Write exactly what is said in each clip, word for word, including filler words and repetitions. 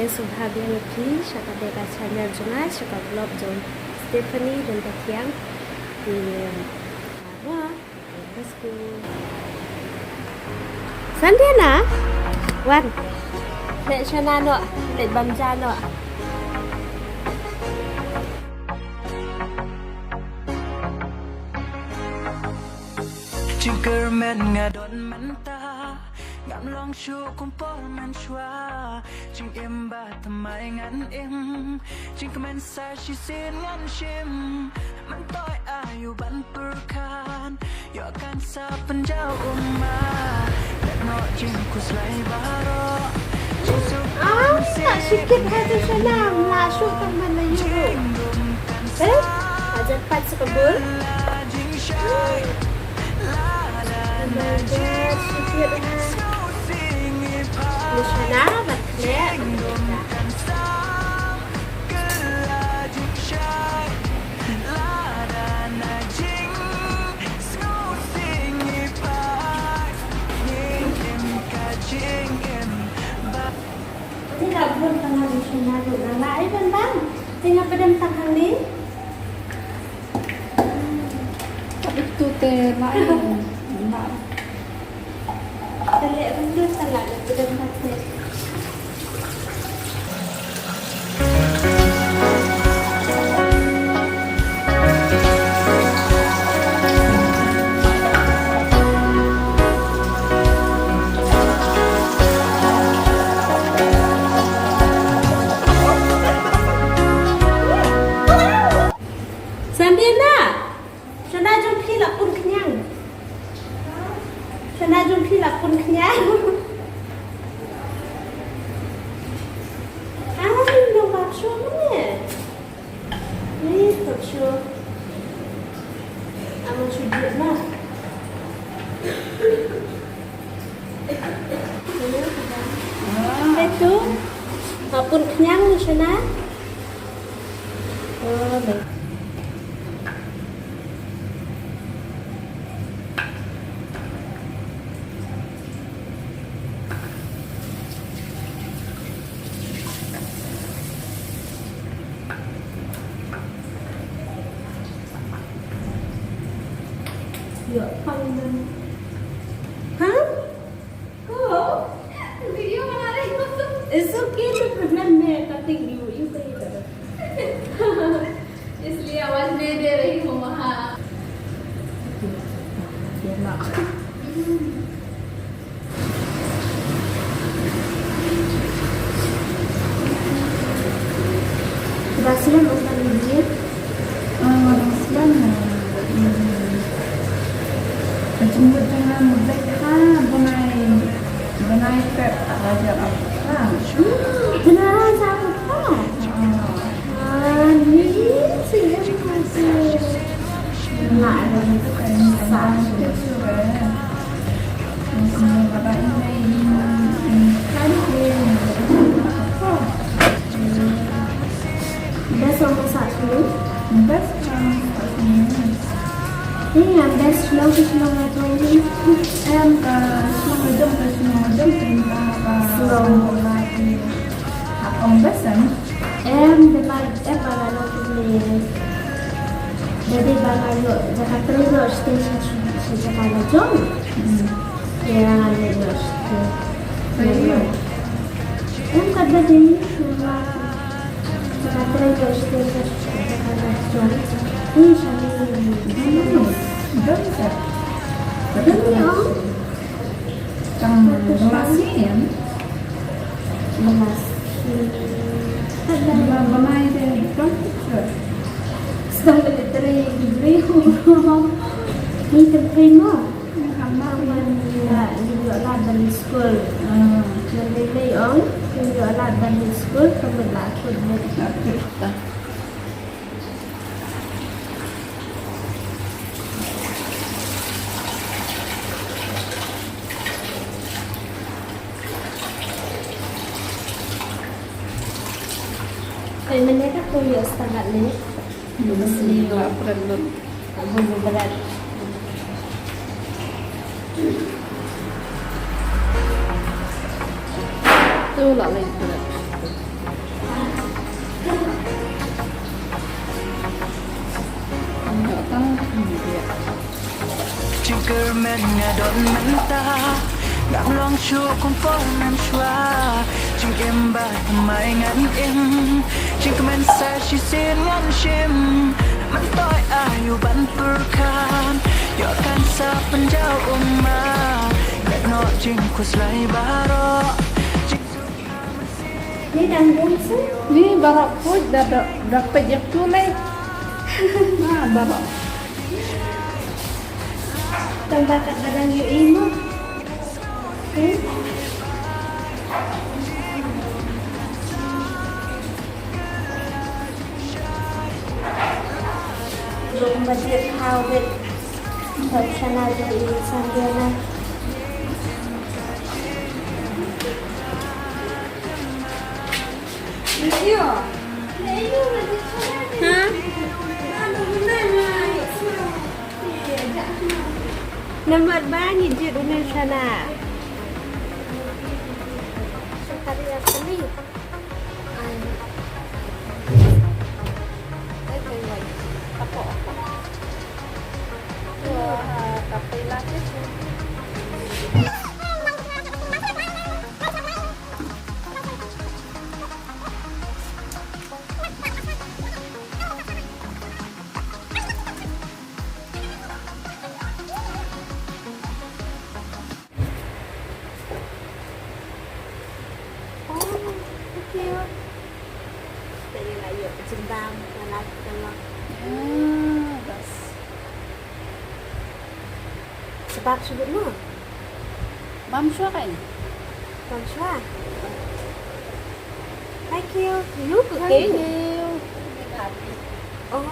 Sngewbha biang ïa phi sha kane ka channel jong nga, sha ka vlog jong Stephanie Ryntathiang. Te, ah, let's go. Sandiana, wan. Leit shana noh, leit bam ja noh. Jingkyrmen nga don mynta, ngam long shuh kum por mynshuwa. Jingim ba thymmai ngan im, jingkmen sa shisien ngan shim. Myntoi aïu ban pyrkhat, ïoh kan sa pynjaw ummat. Peit noh jingkhuslai baroh, jingsuk. Ai, tak shikit ha tu shana, la shu tang ban la ïuh. Eh, aja pat sa ka bul. Oh my God, shikit ha. Ni shana ban khleh. Ni la bun tang ha ni shana ruh, la ai ban ban. Te nga pdem tang hangne. Tapi tu te la ai ban ban. Te leh ban tu te la ai ban ban. Sandiana, shana jong phi la pun khñiang. Shana jong phi la pun khñiang. Ah, ni nong bak shuh mane. Ni bak shuh. Amo shu jut na. Itu. Ka pun khñiang ni shana. Oh, baik. Ïa, pang dan. Hah? Ko? Video bana rahi ho. It's okay, no problem, main cutting you, you can eat it. इसलिए आवाज नहीं दे रही हूँ वहाँ। Ba slem u ban ïa. Ah, ba slem, ah, hmm. Ka jingmut jong nga mut beit ha bnai, bnai Feb, ah, ba jia ah. Hmm, bnai jia ah. Ah. Ah, ni sing em ka se. Nga ai ba ni ka sa. Best ong ka sah shuh. Best ong ka sah shuh. Ni yang best shlong ki shlong nga tuan ni. Em, ka shlong jong ka shlong jong ka shlong. Shlong. Ong best em. Em, de ba, em ba la long ki ni. Jadi ba la long, jaka trei long station station jaka la jong. Hmm. Ïa, ïa, ïa. Ïa, ïa. Em, kat ba dei, ïa, kat ba dei, ïa, ïa, ïa, ïa, ïa. Ni, shani. Hmm. Dong sa. Dong, ïa. Tang gelasi, ïa. Gelasi. Ba, ba mai de dong sa. Sedang beli teri, beli. Ni teri mo. Ïa, ïa, ïa, ïa, ïa, ban skul. Ah. Ïa, ïa, ïa, ïa, ïa, ban skul, ka ban la, ka ban la. Kaei mynne ka tu ïa stang kat ne. Ïa sli la pran lut. Abun bret. Tu la lei bret. Kyrmen nga don mynta, ngam long shuh kum por mynshuwa. Jingim ba thymmai ngan im, jingkmen sa shisien ngan shim. Mynta aïu ban pyrkhat, ïoh kan sa pynjaw ummat. Leh noh jingkhuslai baroh. Ni dang bun seh. Ni baroh put da da da pejak tu leh. Ha, baroh. Tang ba kat ba dang ïohi mo. Hmm? Jong ba jied khaw bit. Ba shana jong i san jong na. Ha? Namar ba ngi jied u neng shana. Oh, thank you. Tadi lah yuk jendam, malah kita lah. Ah, bas. Sebab sebut no. Bam shuwa kan? Bam shuwa. Thank you. You cooking? Thank you. Oh.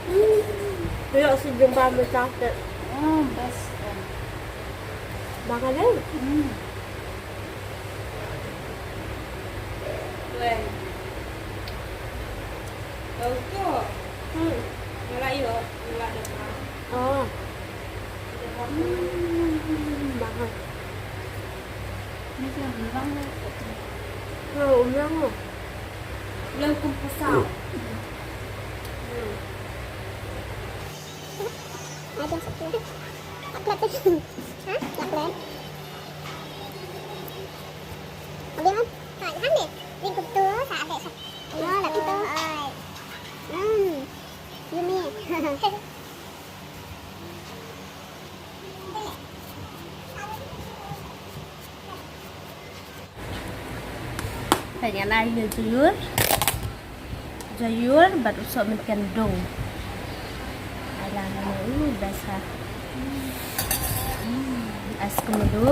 Hmm. Ïoh shu jumpa masa te. Oh, best. Bang ada? Hmm. Weh. Kau tu. Hmm. Ngelak ïoh, ngelak dah. Oh. Hmm. Bang. Ni kan bilang. Oh, bilang. Bilang kumpul sah. Hmm. Ada satu. Coklat tu. Ha? Coklat. Ada kan? Tak ada ni. Ni kutu, tak ada satu. Oh, tak kutu. Hmm. Yummy. Peit nga la ïa jaiur. Jaiur bad u sohmynken dung. Ai la nga u best ha. Ais kumdu.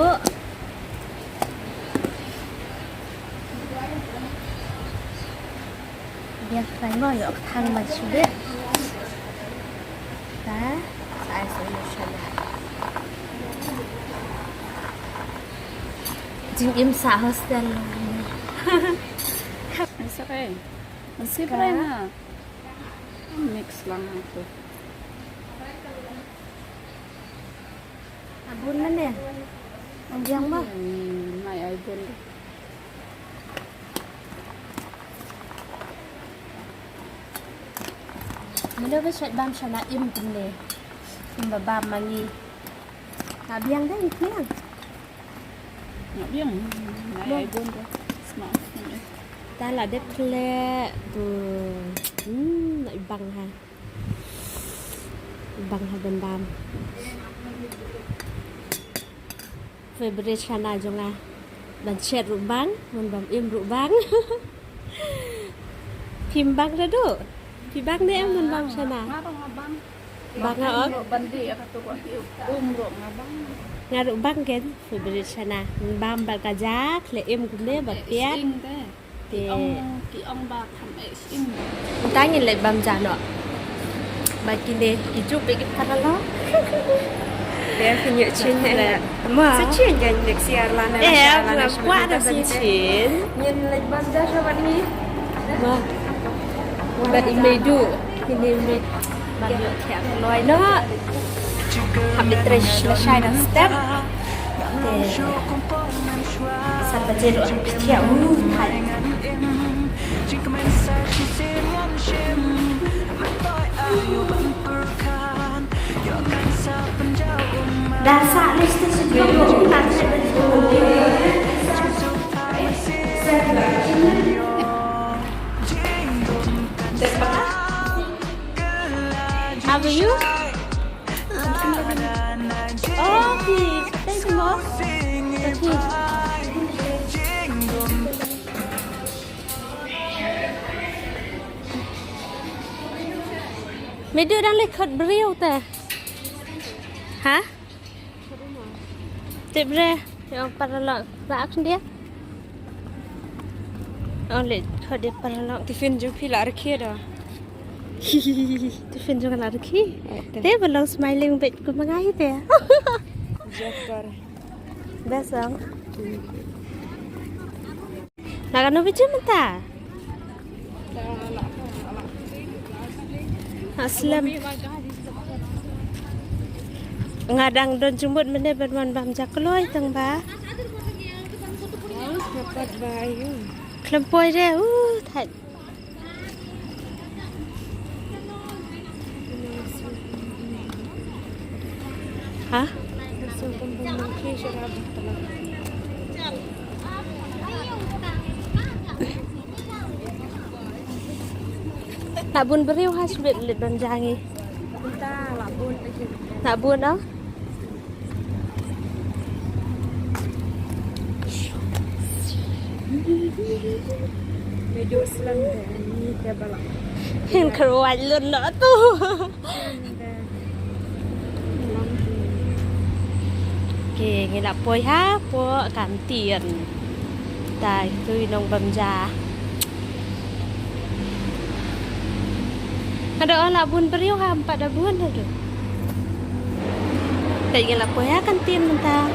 Biang tang mo ïoh ka thang man shu bit. Ta, sa ai sa ïoh shana. Jingim sa hostel. Sa ai. Masih pernah. Mix lang tu. Abun mane? Ong biang ba? Hmm, mai ai bun. Mano ba shet bam shana im kumne. Im ba bam ma ngi. Ka biang dei biang. Nga biang. Nga ai bun tu. Sma. Ta la dep kle tu. Hmm, na ibang ha. Bang ha ban bam. Favorite shana jong nga. Ban shet ruh bang, ban bam im ruh bang. Phim bang ruh. Phi bang ne em ban bam shana. Nga ruh nga bang. Bang nga ok. Ban dih ka tu ko um ruh nga bang. Nga ruh bang ken favorite shana. Ban bam bad ka jak, le im kumne bad piat. Te. Ki ong, ki ong ba tham eh shim. Mynta ngin leit bam ja noh. Ba kine ki juh bad ki paralok. Te phin ïoh shin eh. Ma. Sa shin jan next year la na. Eh, la na kwah da sa shin. Ngin leit bam ja sha bad ngi. Ma. Bad i mei duh. Kine i mei. Ban ïoh thiah kloi noh. Hap ïa trei lashai na step. Te san baje ruh hap ïa thiah u phai. How are you? Oh, okay. Thank you, Mom. Okay. Midu dang leh khot briew te. Ha? Tip re. Yo paralok. Ba ak dia. Oh, leh khot dia paralok. Tiffin jong phi la rakhe da. Tiffin jong la rakhe. Te ba long smiling bit kum nga hi te. Joker. Best song. Laga no bichu mynta. Aslam. Nga dang don jumut mynne ban wan bam jakloi tang ba. Dapat ba ayu. Klem poi de. Uh, thait. Ha? Nak bun briew ha sbit lit ban jangi. Nak bun ah. Hin kyrwat lun noh tu. Ki ngi la poi ha poi kantin. Tai tu i nong bam ja. Ada orang lah bun beriu ha empat dah bun dah tu. Tak ingat lah poi ha kantin mentang.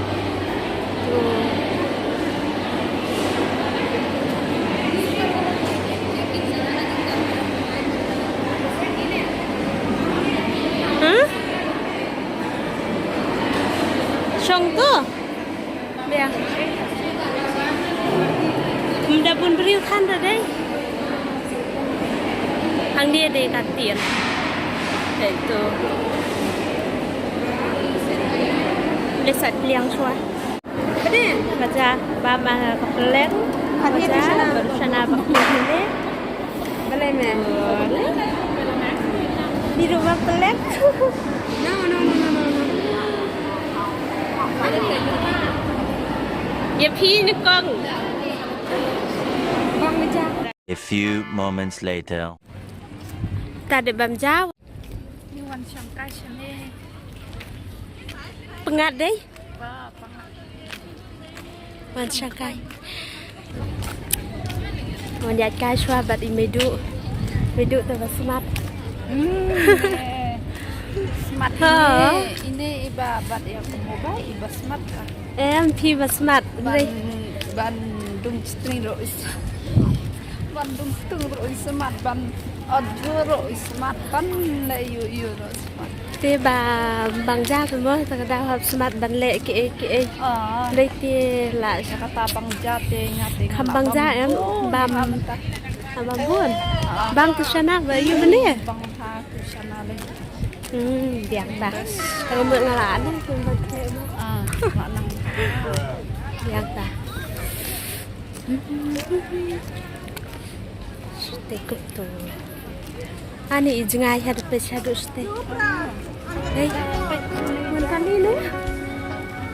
Tu. Huh? Shong tu. Biang. Ym da bun briew than da dei. Hang dia dei ka tian. Dei tu. Dei sat pliang shwa. Ba dei? Baja ba ma ka peleng. Baja baru shana ba ka peleng. Balei me? Biru ma pelek. No, no, no, no, no, no. Ïa phi ne kong. Kong ne ja. A few moments later. Ta dei bam ja. Ni wan shang kai shane. Pengat dei. Ba, pengat. Wan shang kai. Wan ïaid kai shuwa bad i Meidu. Meidu te ba smat. Hmm, eh. Smat. Ha. Ine, ine iba bad ïa ka mobile iba smat ka. Em, phi ba smat. Ban, ban dung string ro is. Ban dung string ro is smat, ban adhu ro is smat, ban le yu yu ro. Te ba bang ja phi mo, ta ka dang hap smat ban leh kiei kiei. Ah. Leh te la. Kata bang ja te nga te nga kham bang ja em, bam. Bam bun. Bang tu shana ba yu bane. Bang ha tu shana le. Hmm, biang ta. Kalau mo nga la nang tu ban te mo. Ah, la nang. Biang ta. Shatei kut tu. Ani i jngai ha dpei sha du shatei. Hei. Mon kali ne?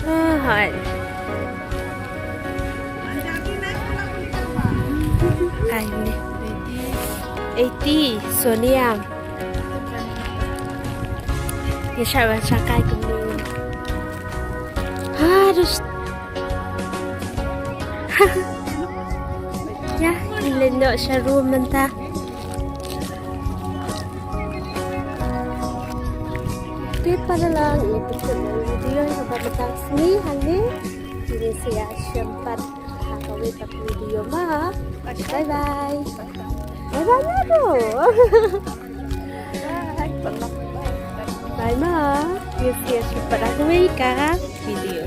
Ah, hai. Kai ne. Eighty, Sonia. Ye sha wan sha kai kumne. Ha, dus. Ïa, ngin leit noh sha room mynta. Te para lang, ïa, pynshai video ïa ba mynta ka sngi hangne. Ngin sa ïashem pat ha kawei pat ka video ma. Bye bye. Bye bye ma tu. Bye ma. Ngin sa ïashem pat ha kawei ka video.